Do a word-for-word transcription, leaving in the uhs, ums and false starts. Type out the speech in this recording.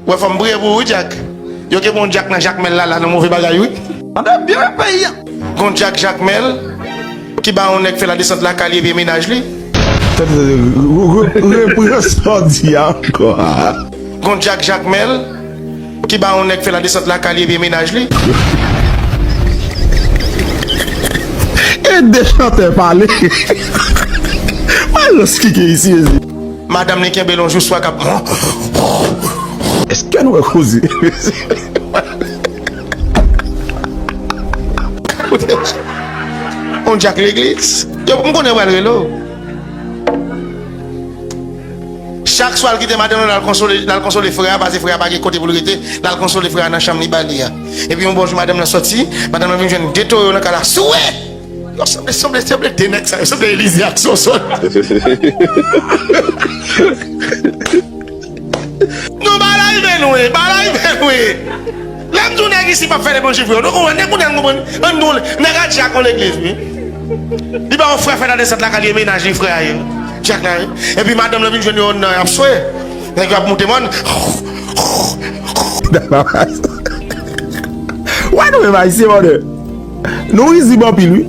Ou wè, fò m priye pou ou wi, Dyak. Yo gen bon Dyak nan Jakmèl la, la nan move bagay wi. Tande byen peyi a. Gon Dyak Jakmèl ki ba yon nèg fè ladesant lakay li epi e mennaj li. Tande, re- re- repran sa w di a ankò. Gon Dyak Jakmèl ki ba yon nèg fè ladesant lakay li epi e mennaj li. E de chantè pale. Malans ki gen isi, mezi. Madanm li kenbe l yon jou swa k ap. Èske nou wè koze? On Dyak legliz. Yo, m konnen w pral rele w. Chak swa l kite madanm nan, l al konsole, l al konsole frè a, paske frè a pa gen kote pou l rete, l al konsole frè a nan chanm li ba li a. Epi yon bon jou madanm nan sòti, madanm nan vin jwenn de toyo nan kay la, soure! Yo sanble, sanble, sanble de nèg sa, yo sanble Elize ak Sonson. Non, bagay la rive lwen, bagay la rive lwen. Lè m di w nèg isi p ap fè levanjil vre, nou konprann, nèg kounye a n konprann, ann di w, nèg a Dyak yon legliz, wi. Li ba yon frè fè ladesant lakay li e mennaj li frè a ye. Dyak la, wi. Epi madanm nan vin jwenn yo nan y ap swe. Nèg yo ap moute mòn. Wè nou menm ayisyen, mòdè. Nou rizib anpil, wi.